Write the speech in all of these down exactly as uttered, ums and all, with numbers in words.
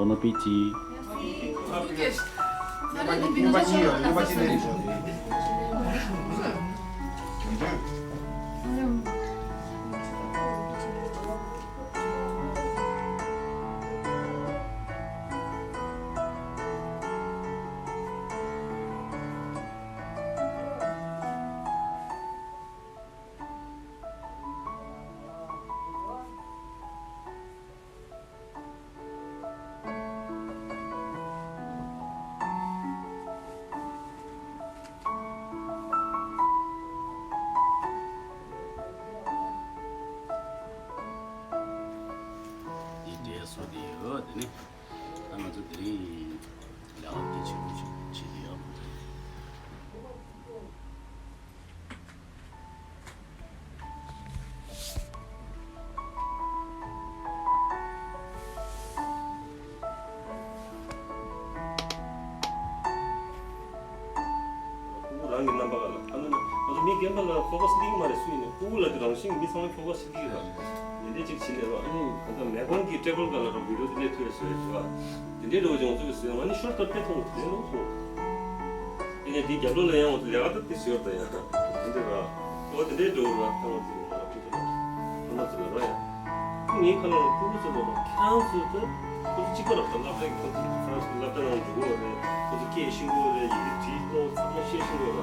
Bon appétit. འདི་འདྲའི་བཟོ་དེ་ཡོད། དེ་ནི་ད་ང་ཚོ་དེ་རིང་ལས་ཀ་གལ་ཆེན་པོ་ཞིག་བྱེད་ཀྱི་ཡོད། ཕྲུ་གུ་རང་གི་རྣམ་པ་ལ་ཨ་ནི་ང་ཚོ་མི་རྒན་པ་ལ་ཕོ་ཁ་སི་སླེབས་ཀྱི་མ་རེད། སུ་ཡིན་ནའི་ཕྲུ་གུ་ལ་དེ་རང་བཞིན་གྱི་མི་ཚང་མ་ཕོ་ཁ་སི་སླེབས་ཀྱི་རེད། དེ་འདྲས་ཅིག་བྱས་ནས་རོ། ཨ་ནི་ད་ལྟ་མེ་ཀོང་གི་ཊེ་བལ་སྒང་ལ་རོ་བི་ཌི་ཡོ་དེ་འདྲས་ཐུག་ཡོད་བཟོས་ཡོད་བ། དེ་འདྲས་འགྲོ་བྱུང་ཚུལ་བཟོས། ང་ནི་ཤོར་ཊ་ཀཊ་དཔེ་མཐོང་གི་དེ་ལོག་སོང་། དེ་ནས་དེའི་རྒྱབ་ལོགས་ལ་ཡང་འོ་ཙི་ལས་ཀ་ད་དེ་ཟེར་བ་ཡང་དེ་འདྲ་ར། འོ་དེ་འདྲའི་འགྲོ་བ་ཁ་ལོ་ཙི་ལ་ཁ་ལོ་ཙི་ལ་ར་ཡ། ཁོ་ངའི་ཁ་ལོ་ལ་ཕྲུ་གུ་ཚོ་ལ་ཁྱེད་རང་ཚོ་ད་ཁོ་ཚོ་གཅིག་པ་ར། ད་སློབ་གྲྭ་གི་ཁོ་ཚོ་ཧྥ་རན་སི་སློབ་གྲྭ་ནང་འགྲོ་གི་རེད། ཁོ་ཚོ་སྐད་ཤེས་ཀྱི་རེད། ཡི་གེ་བྲིས་ཀློག་ཚང་མ་ཤེས་ཤེས་ཀྱི་ར།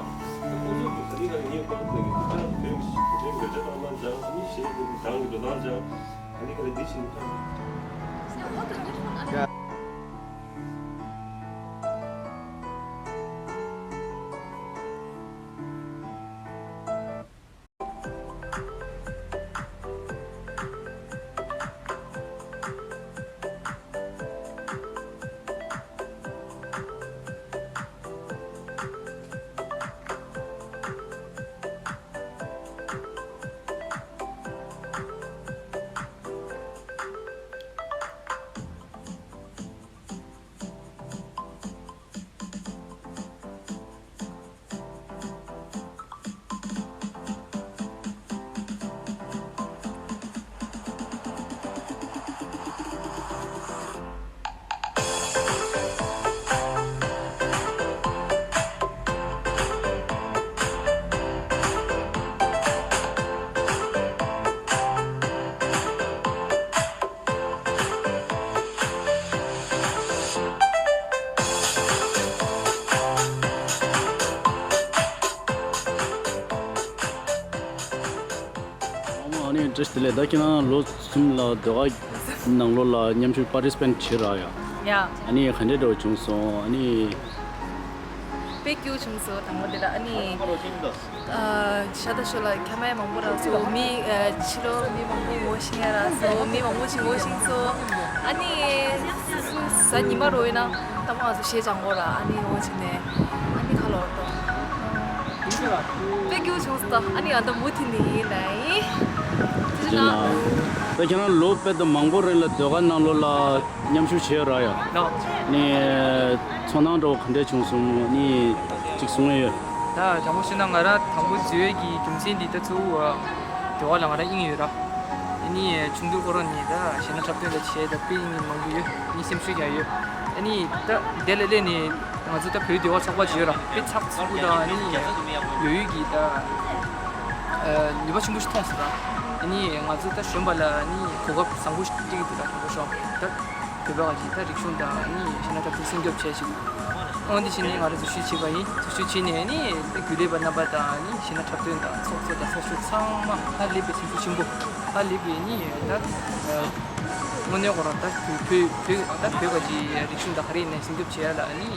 ཁོ་ཚོ་གི་ད་ནི་ཁ་ངའི་ཁོ་ཚོ་གི་ཁྱེད་རང་ཚོ་བོད་ཀྱི་བོད་ཀྱི་འབྲེལ་ཐག་མ་སྦྱང་ཨ་ནི་གཞན་གྱི་འདི་སྦྱང་གི་འགྲོ་སྟངས་སྦྱང་། ད་ནི་ཁ་ལ་འདི་བྱེད་ནི་ཁ། ཨ་ནི་བཀྲ་ཤིས་བདེ་ལེགས། ད་ཁྱེད་རང་ལོ་གསུམ་ལ་ཟློས་གར་ནང་ལོགས་ལ་མཉམ་ཞུགས་པར་ཊི་སི་པེན་ཊི་བྱེད་ར་ཡ། ཡ། ཨ་ནི་ག་འདྲས་འདྲ་བོ་བྱུང་སོང་། ཨ་ནི། དཔེ་སྐྱིད་པོ་བྱུང་སོང་དང་པོ་དེ་ལ། ཨ་ནི། ཨ། ཤ་སྟག་ཤོད་ལ་ཁ་མ་མང་པོ་རག་སོང་། མི་ཨ་ཕྱི་ལོགས་མི་མང་པོ་ངོ་ཤེས་ཡ་རག་སོང་། མི་མང་པོ་ཅིག་ངོ་ཤེས་སོང་། ཨ་ནི་གཟའ་ཉི་མ་རོ་ཡིན་ན་ད་མ་ང་ཚོ་གཞས་སྦྱང་གོ་ར། ཨ་ནི་འོ་བྱས་ནས་ཨ་ནི་ཁ་ལོ་ཏོ་དཔེ་སྐྱིད་པོ་བྱུང་སོང་། ཨ་ནི་ང་ད་མུ་མཐུད་ནས་ཡིན་ལ་ཡིན། ཅི་ཅི་ན། ད་ཁྱེད་རང་ལོ་དཔེ་ད་མང་པོ་རིང་ལ་ཟློས་གར་ནང་ལོགས་ལ་མཉམ་ཞུགས་བྱས་ཡོད་ར་ཡ། ལགས། ནི་ཚོར་སྣང་འདྲ་བོ་ག་འདྲས་བྱུང་སོང་། ནི་གཅིག་གསུང་ཡས་ཡོད། ད་དྲང་པོ་བཤད་ན་ང་རང་དང་པོ་འཛུལ་ཡས་ཀྱི་རྒྱུ་མཚན་འདི་ད་གཙོ་བོ་ཟློས་གར་ལ་ང་རང་དབྱིངས་ཡོད་ར། ཨ་ནི་ཆུང་དུས་ཁོ་རང་ནས་ད་གཞས་སྣ་འཁྲབ་སྟོན་ལ་བྱས་ད་དཔེ་དབྱིངས་མང་པོ་ཡོད། ཨ་ནི་སེམས་ཤུགས་ཀྱང་ཡོད། ཨ་ནི་ད་དེ་ལ་སླེབས་ནས་ང་ཚོ་ད་བོད་ཟློས་གར་ཚོགས་པ་ཅིག་ཡོད་ར། དཔེ་ཚགས་ཚུད་པོ་དང་ཨ་ནི་ཡོད་ཡོད་ཀྱི་ད་ནུས་པ་ཆེན་པོ་ཞིག་མཐོང་སོང་ར། ཨ་ནི་ང་ཚོ་ད་གཞོན་པ་ལ་ཨ་ནི་གོ་སྐབས་བཟང་པོ་ཞིག་སྤྲད་ཀྱི་འདུག་ར། དྲང་པོ་ཤོད་ད། བོད་པ་གི་ད་རིག་གཞུང་དང་ནི་གཞས་སྣ་འཁྲབ་སྟོན་སྲུང་སྐྱོབ་བྱས་ཤིང་། འོ་འདི་བྱས་ནས་ང་རང་འཛུལ་ཞུགས་བྱས་པ་ཡིན། འཛུལ་ཞུགས་བྱས་ནས་ནི་ད་རྒྱུན་ལས་པ་རྣམ་པ་དང་ནི་གཞས་སྣ་འཁྲབ་སྟོན་དང་ཚོགས་གཙོ་དང་ཚོགས་གཞོན་ཚང་མ་ཧ་ལས་པའི་སེམས་ཤུགས་ཆེན་པོ། ཧ་ལས་པའི་ནི་ད་དངོས་གནས་ཁོ་རང་ད་བོད་བོད་བོད་ད་བོད་པ་གི་རིག་གཞུང་དང་ག་རེ་ཡིན་ནའི་སྲུང་སྐྱོབ་བྱེད་ཡ་ལ་ནི།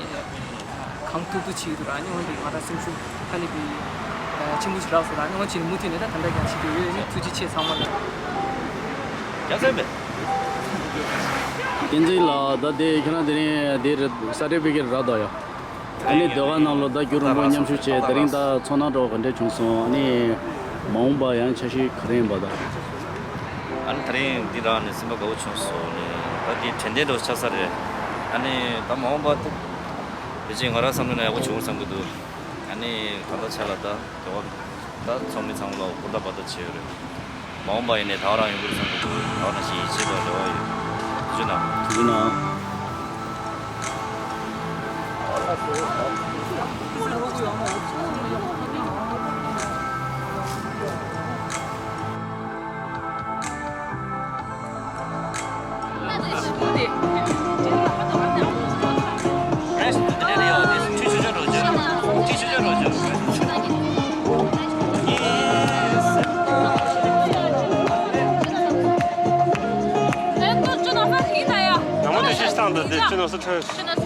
གང་ཐུབ་ཐུབ་བྱེད་ཀྱི་འདུག་ར། ཨ་ནི་འོན་ཏེ་ང་རང་སེམས་ཤུགས་ཧ་ལས་པའི་ཆེན་པོ་ཞིག་རག་སོང་ར། ཨ་ནི་འོན་ཏེ་མུ་མཐུད་ནས་ད་ད་ལྟ་ཀྱང་བྱེད་ཀྱི་ཡོད། ཨ་ནི་ཐུགས་རྗེ་ཆེ་ཚང་མ་ལ། ཡ་མཚན་མེད། བསྟན་འཛིན་ལགས། ད་དེ་ཁྱེད་རང་དེ་རིང་དེ་རེད། ས་ཊི་ཕི་ཀེཊ་རག་འདུག་ཡ། ཨ་ནི་ཟློས་གར་ནང་ལོགས་ད་རྒྱུན་རིང་པོ་མཉམ་ཞུགས་བྱས། དེ་རིང་ད་ཚོར་སྣང་འདྲ་བོ་ག་འདྲས་བྱུང་སོང་། ཨ་ནི་མ་འོངས་པ་ཡང་འཆར་གཞི་ག་རེ་ཡིན་པ་ད། ཨ་ནི་དེ་རིང་འདི་རག་ནས་སེམས་པ་དགའ་བོ་བྱུང་སོང་། ཨ་ནི་ད་འདི་དྲན་རྟེན་འདྲ་བོ་ཆགས་ས་རེད། ཨ་ནི་ད་མ་འོངས་པ་ད་ཕལ་ཆེར་ང་རང་བསམ་བློ་ནང་ཡག་པོ་བྱུང་བསམ་གྱི་འདུག་ཨ་ནི་ད་ལྟ་ཆ་ལ་ད་དེ་བ་ད་ཚོགས་མི་ཚང་མ་ལ་སྐུ་ལྟ་བ་ད་བྱས་ཡོད་རེད། མ་འོངས་པ་ཡིན་ནའི་ད་ག་རང་ཡོང་གི་རེད་བསམ་གྱི་འདུག་ད་ག་ནང་བཞིན་ཡིད་ཆེས་པ་རེ་བ་ཡོད། ཐུགས་རྗེ་གནང་། ཐུགས་རྗེ་གནང་། ནང་མ་དུ་ཤེས་སྟངས་དང་དེ་ཆུ་ནང་སུ་ཁྲོད།